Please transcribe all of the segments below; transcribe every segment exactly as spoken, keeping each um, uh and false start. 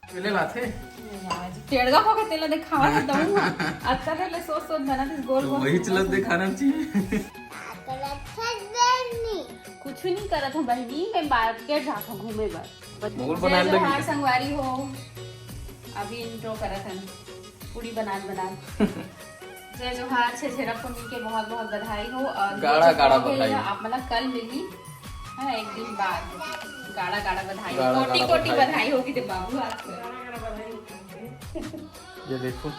पहले लाथे। टेड़गा हो के तेला दिखावा तो दऊं। अतका देर ले सोच सोच बना दिस गोल तो गोल। वही चलत दिखाना चाहिए। कुछ नहीं करत हूँ बहनी, मैं मार्केट जात हूँ घूमे बर। मोर जय बनाए लगी। जोहार संगवारी हो, अभी इंट्रो करत हन पूड़ी बनात बनात। जय जोहार, छेरछेरा पुन्नी के बहुत बहुत बधाई हो और ये गाड़ा जो गाड़ा हो गई बधाई। है, आप मतलब कल मिली है एक दिन बाद। गाड़ा गाड़ा बधाई, गाड़ा कोटि गाड़ा कोटि बधाई। बधाई होगी दे बाबू आपको। ये देखो,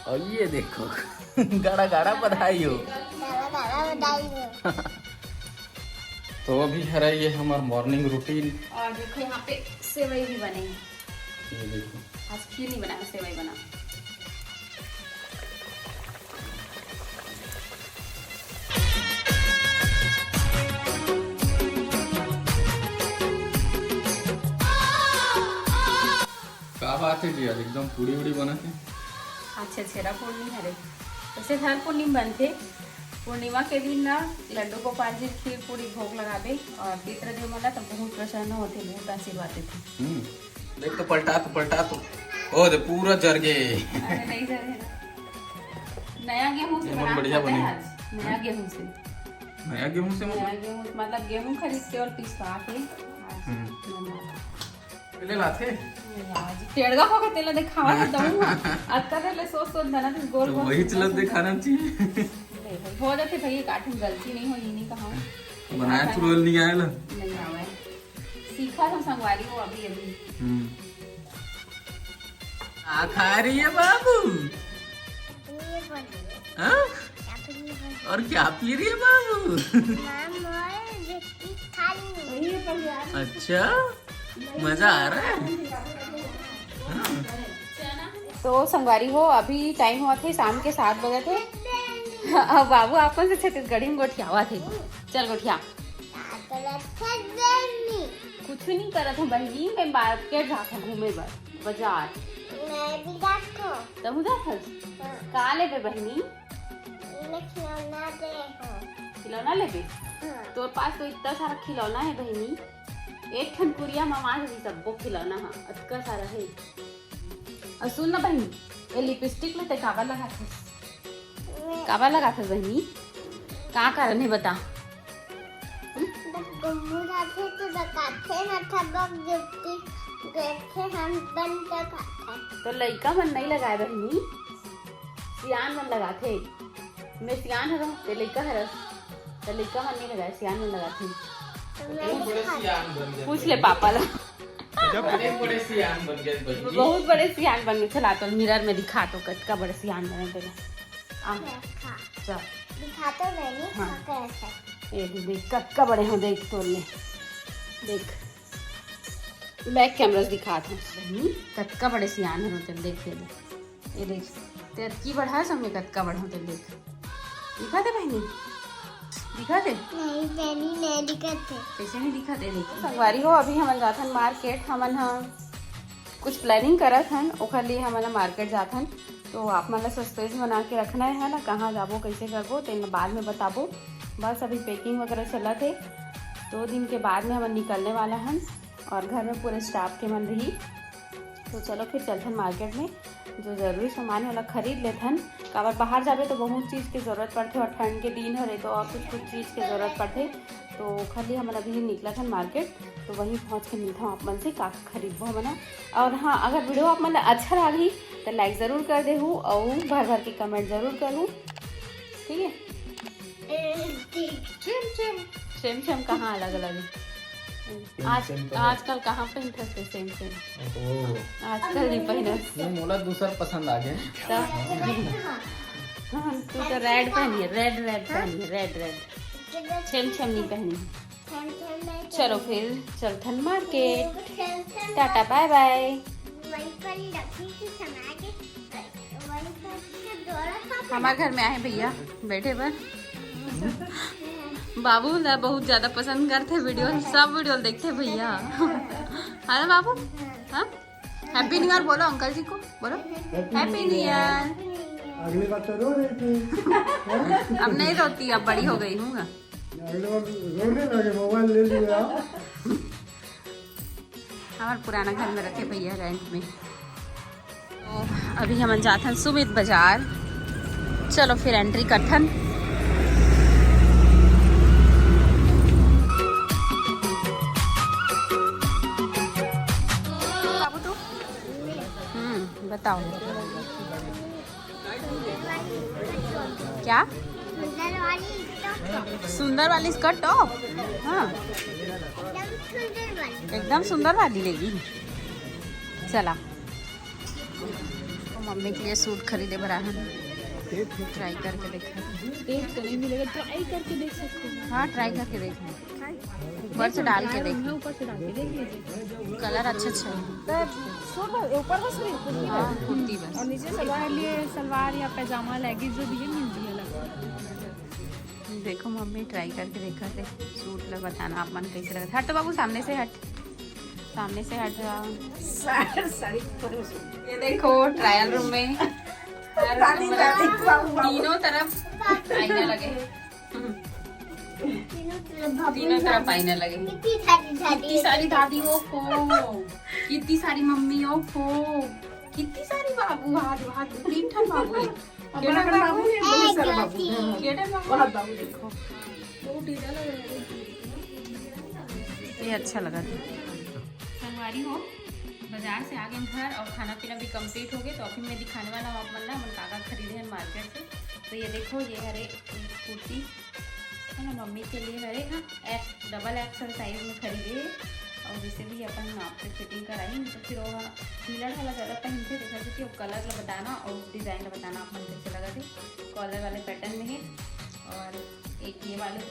और ये देखो गाड़ा गाड़ा बधाई हो। तो अभी हरे ये हमार मॉर्निंग रूटीन। और देखो यहाँ पे सेवई भी बने हैं। ये देखो। आज खीर नहीं बनाया, सेवई बना। का बात है जी, आज एकदम पूड़ी उड़ी बना के। अच्छा, छेरछेरा पूर्णिमा हरे, वैसे हर पूर्णिमा बनथे। पूर्णिमा के दिन ना लड्डू गोपाल जी खीर पूड़ी भोग लगाबे और पितृ देव मन ला तो बहुत प्रसन्न होथे, बहुत आशीर्वाद देथे। हम्म, देख तो पलटा तो, पलटा तो। ओ दे पूरा जर गे। अरे नहीं जर गे ना। नया गेहूं से ये मन बना बढ़िया खाते बने। हैं आज। नया गेहूं से। नया गेहूं से मतलब? नया गेहूं मतलब गेहूं खरीद के और पिसवा के आज हम्म। बना। पहले लाथे। टेड़गा हो के तेला दिखावा तो दऊं। अतका देर ले सोच सोच बना दिस गोल तो गोल वही चलत दिखाना चाहिए। हो जाथे भैया, काठन गलती नहीं हो, ये नहीं कहा। बनाए थोड़ा नहीं आए ला। नहीं आवे। सीखा था संगवारी हो अभी अभी। हम्म। आ खा रही है बाबू? ये बन हाँ? और क्या पी रही है बाबू? अच्छा, मजा आ रहा है। हाँ। तो संगवारी हो, अभी टाइम हुआ थे शाम के सात बजे थे। अब बाबू आपन से छत्तीसगढ़ी में गोठियावा थे। चल गोठिया। कुछ नहीं करत हूँ बहनी, मैं मार्केट जात हूँ घूमे बर, बाजार। मैं भी जात हूँ। तहूँ जात हस? हाँ। का लेबे बहनी? मैं खिलौना दे हूँ। खिलौना लेबे? हाँ। तोर पास तो इतना सारा खिलौना है बहनी, एक ठन कुरिया मा मार भी सबो खिलौना हा, अतका सारा है। और सुन ना बहनी, ये लिपस्टिक में ते काबर लगाथस? काबर लगाथस बहनी? का कारण है बता? जब गुम्मू जाथे तो लगाथे ना, थबक जुत्ती देखे हम बन के खाथे। तो लइका मन नहीं लगाए बहनी, सियान मन लगाथे। मैं सियान हरव, ते लइका हरस, तो लइका मन नहीं लगाए, सियान मन लगाथे। तो मैं बहुत बड़े सियान बन गए। पूछ ले पापा ला। जब बड़े बड़े सियान बन गए बहनी। बहुत बड़े सियान बन गए। चला तो मिरर में दिखा तो कतका बड़े सियान बने तेला। आ, देखा। चल। दिखा तो बहनी, हाँ। कैसे? ये भी देख, कतका बड़े हो, देख तोर ले। देख। बैक कैमरा से दिखात हूँ। बहनी, कतका बड़े सियान हो तेला, देख, ये देख। ये देख। ते अतकी बड़ा है, सब में कतका बड़ा हो तेला, देख। दिखाथे बहनी? दिखाथे? नहीं, बहनी, नहीं दिखाथे। कैसे नहीं दिखाथे? देखो संगवारी हो, अभी हमन जाथन मार्केट, हमन ह कुछ प्लानिंग करत हन, ओखर लिए हमन ह मार्केट जाथन। तो आप मन ला सस्पेंस बना के रखना है ना, कहाँ जाबो, कैसे करबो, तेन ला बाद में बताबो। बस अभी पैकिंग वगैरह चलत हे, दो दिन के बाद में हमन निकलने वाला हन और घर में पूरे स्टाफ के मन रही। तो चलो फिर चलथन मार्केट में, जो जरूरी सामान है ओला खरीद लेथन। काबर बाहर जाबे तो बहुत चीज के जरूरत पड़थे और ठंड के दिन हरे तो और कुछ कुछ चीज के जरूरत पड़थे। तो ओखर लिए हमन अभी निकलत हन मार्केट, तो वहीं पहुँच के मिलथन आप मन से का खरीदबो हमन ह। और हाँ, अगर वीडियो आप मन ला अच्छा लागही तो लाइक जरूर कर देहू और भर भर के कमेंट जरूर करहू, ठीक है? ए, ठीक। सेम सेम। सेम सेम कहाँ अलग अलग है? आज, सेम तो है। आजकल कहाँ पहनथस ते सेम सेम? ओहो। आजकल नहीं पहनस। नहीं, मोला दूसर पसंद आ गए। तो हाँ, तू तो रेड पहनी है, रेड, रेड पहनी है, रेड, रेड। सेम सेम नहीं पहनी। चलो फिर चलथन मार्केट। टाटा, बाय बाय। हमारे घर में आए भैया बैठे बर। बाबू ला बहुत ज्यादा पसंद करथे वीडियो, सब वीडियो देखथे भैया। है ना बाबू? हाँ, हैप्पी न्यू ईयर बोलो अंकल जी को, बोलो हैप्पी न्यू ईयर। अगली बार तो रो रही थी। अब नहीं रोती, अब बड़ी हो गई हूँ ना। अगले बार रोने लगे, मोबाइल ले लिया। हमर पुराना घर में रथे भैया रेंट में। तो अभी हमन जाथन सुमित बाजार। चलो फिर एंट्री करथन। बाबू तू? हम्म, बताओ। क्या? सुंदर वाली स्कर्ट टॉप। हाँ, एकदम सुंदर वाली लेगी। चला, मम्मी के लिए सूट खरीदे बर आहन। ट्राई करके देखा। एक तो नहीं मिलेगा, ट्राई करके देख सकते हैं। हाँ, ट्राई करके देख लें। ऊपर से डाल के देख लें। ऊपर से डाल के देख लीजिए। कलर अच्छा अच्छा है। तो सूट बस, ऊपर बस नहीं, कुर्ती हाँ, बस। कुर्ती बस। और नीचे सलवार लिए सलवार या पैजामा, लेगिंग्स जो भी है, मिल जाएगा। देखो मम्मी ट्राई करके देखा थे सूट ला, बताना आप मन कैसे लगा। हट तो बाबू, सामने से हट, सामने से हट जाओ। साड़ी, साड़ी ऊपर में। ये देखो ट्रायल रूम में हर दादी, दादी, बाबू, बाबू। तीनों तरफ आईना लगे हैं। तीनों तरफ आईना लगे। कितनी सारी दादी, कितनी सारी दादी, ओ फो, कितनी सारी मम्मी, ओ फो, कितनी सारी बाबू, हाथ, हाथ, तीन ठन बाबू है। केठन बाबू है, बहुत सारा बाबू। केठन बाबू। बहुत बाबू देखो। ये अच्छा लगा था। संगवारी हो, बाजार से आ गए घर और खाना पीना भी कंप्लीट हो गए, तो अभी मैं दिखाने वाला हूँ आप मन ला हमन का का खरीदे हैं मार्केट से। तो ये देखो, ये हरे एक कुर्ती है ना, मम्मी के लिए हरे, हाँ, एक डबल एक्सएल साइज में खरीदे है। और जैसे भी अपन नाप से फिटिंग कराई तो फिर वो ढीला ढाला ज़्यादा पहनते, देखा कि वो कलर ला बताना और डिज़ाइन ला बताना आप मन कैसे लगा थे। कॉलर वाले पैटर्न में है। और एक ये वाले,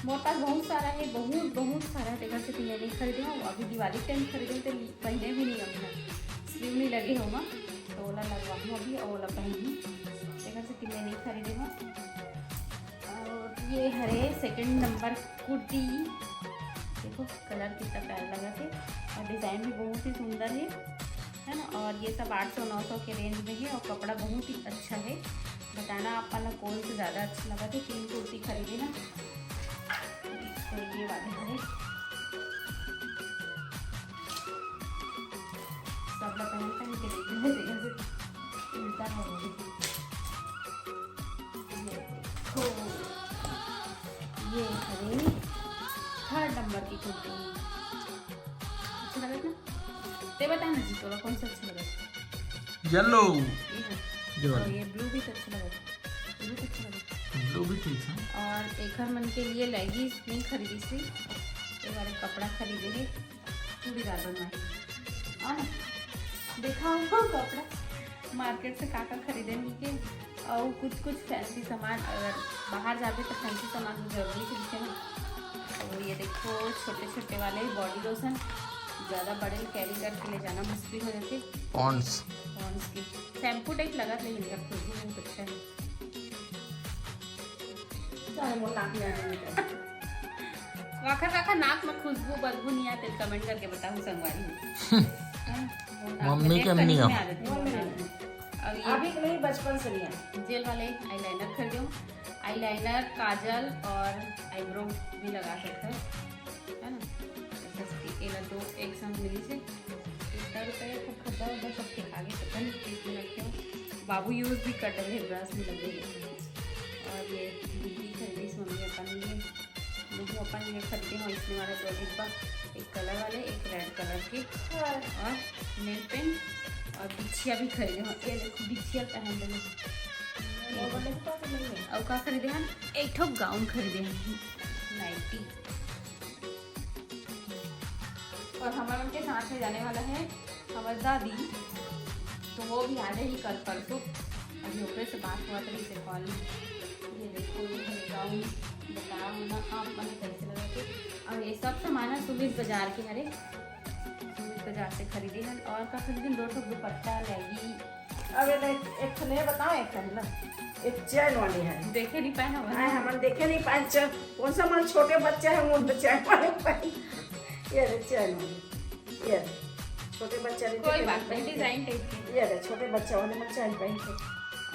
मोर पास बहुत सारा है, बहुत बहुत सारा है। देखा से मैं नहीं खरीदे हूँ, अभी दिवाली टाइम खरीदे तो पहने भी नहीं हूँ, स्लीव नहीं लगे होगा, तो ओला लगवा हूँ अभी और ओला पहनूँ। देखा से मैं नहीं खरीदे हूँ। और ये हरे सेकंड नंबर कुर्ती, देखो कलर कितना प्यारा लगा थे और डिज़ाइन भी बहुत ही सुंदर है, है ना। और ये सब आठ सौ नौ सौ के रेंज में है और कपड़ा बहुत ही अच्छा है। बताना आप मन ला कौन से ज़्यादा अच्छा लगा थे। तीन कुर्ती खरीदे ना, तो ये वाले हरे सब ला पहन पहन के देख रहे थे, कैसे उल्टा हो गई। ये देखो, ये हरे थर्ड नंबर की कुर्ती। अच्छा लगा ना? ते बता ना जी, तोला कौन सा अच्छा लगा? येलो। ये है। ये वाला। और ये ब्लू भी तो अच्छा लगा। ये भी तो अच्छा लगा। ब्लू भी ठीक है। और एकर मन के लिए लेगिंग्स नहीं खरीदी थी, ये वाले कपड़ा खरीदे है, चूड़ीदार बनवाए। और देखा हो कपड़ा मार्केट से का का खरीदे नहीं के, और कुछ कुछ फैंसी सामान, अगर बाहर जाबे तो फैंसी सामान तो जरूरी खरीदते हैं। तो ये देखो छोटे छोटे वाले बॉडी लोशन, ज़्यादा बड़े कैरी करके ले जाना मुश्किल हो जाते। पॉन्ड्स। पॉन्ड्स की शैम्पू टाइप लगा, लेकिन इनका खुशबू बहुत अच्छा है। सारे मोर नाक में आने लगा। वाखर वाखर नाक में खुशबू बदबू नहीं आते, कमेंट करके बताओ संगवारी। हाँ, मोर नाक में मम्मी के देख नहीं कहीं आ। नहीं आते। मम्मी नहीं। अब ये अभी नहीं, बचपन से नहीं आते। जेल वाले आईलाइनर खरीदे हूँ, आईलाइनर, काजल और आईब्रो भी लगा सकते हैं, है ना। जैसे कि एला दो एक संग मिली से इतना रुपये का खब्बा उब्बा सब के आगे पता नहीं किस में रखे हो। बाबू यूज़ भी कर डले, ब्रश भी लगे हुए हैं। और ये दीदी खरीदी इस मम्मी अपन लिए, मुझे अपन ये खरीदे हो इसमें वाला दो डिब्बा, एक कलर वाले, एक रेड कलर के, और नेल पेंट और बिछिया भी खरीदे हो। ये देखो बिछिया पहन लेंगे। और का खरीदे हैं? एक ठो गाउन खरीदे हैं, नाइटी। और हमारे उनके साथ में जाने वाला है हमारी दादी, तो वो भी आ जाएगी कल परसों। अभी ओकरे से बात हुआ था, इसे कॉल। ये देखो, ये है गाउन, बताओ ना आप मन कैसे लगा थे। और ये सब सामान है सुमित बाजार के हरे, सुमित बाजार से खरीदे हैं। और का खरीदे? दो ठो दुपट्टा, लेगी। अब ये देख, एक ठो नहीं बताओ, एक ठो ना, एक चैन वाली है। देखे नहीं पाए हम। आए, हमन देखे नहीं पाए चैन। कौन सा मन छोटे बच्चा है, वो तो चैन वाले पाए। ये रे चैन वाली, ये रे, छोटे बच्चा रे कोई बात नहीं, डिजाइन टाइप की। ये रे, छोटे बच्चा वाले मन चैन पहन के।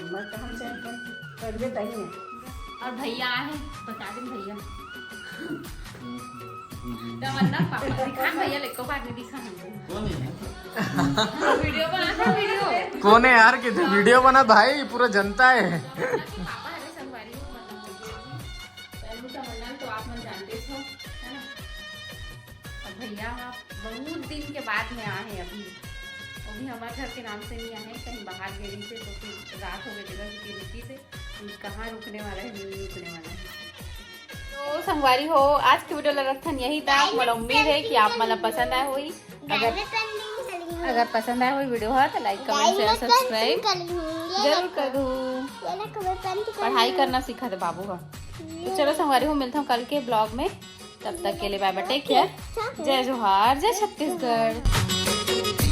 मैं तो हम चैन पहन के, पहन के तही है। और भैया आए हैं, बता दें भैया। तमन्ना पापा दिखा भैया, लेको बार नहीं दिखा हमको। कौन है? वीडियो बना था, वीडियो। कौन है यार? कितने वीडियो बना भाई, पूरा जनता है। पापा हरे संगवारी हो, मतलब, पहलू तमन्ना तो आप मन जानते हो, है ना? अब भैया बहुत दिन के बाद में आए हैं अभी। अभी हमारे घर के नाम से नहीं आए, कहीं बाहर गए थे, तो फिर रात हो गई जगह की रुकी से। अभी कहाँ रुकने वाला है, नहीं रुकने वाला है। तो संगवारी हो, आज के वीडियो ला रखथन यही तक। मोला उम्मीद है कि आप मन ला पसंद आए होही। अगर अगर पसंद आए होही वीडियो हा तो लाइक, कमेंट, शेयर, सब्सक्राइब जरूर कर दू। पढ़ाई करना सीखा दे बाबू हा। तो चलो संगवारी हो, मिलता हूँ कल के ब्लॉग में। तब तक के लिए बाय बाय, टेक केयर, जय जोहार, जय छत्तीसगढ़।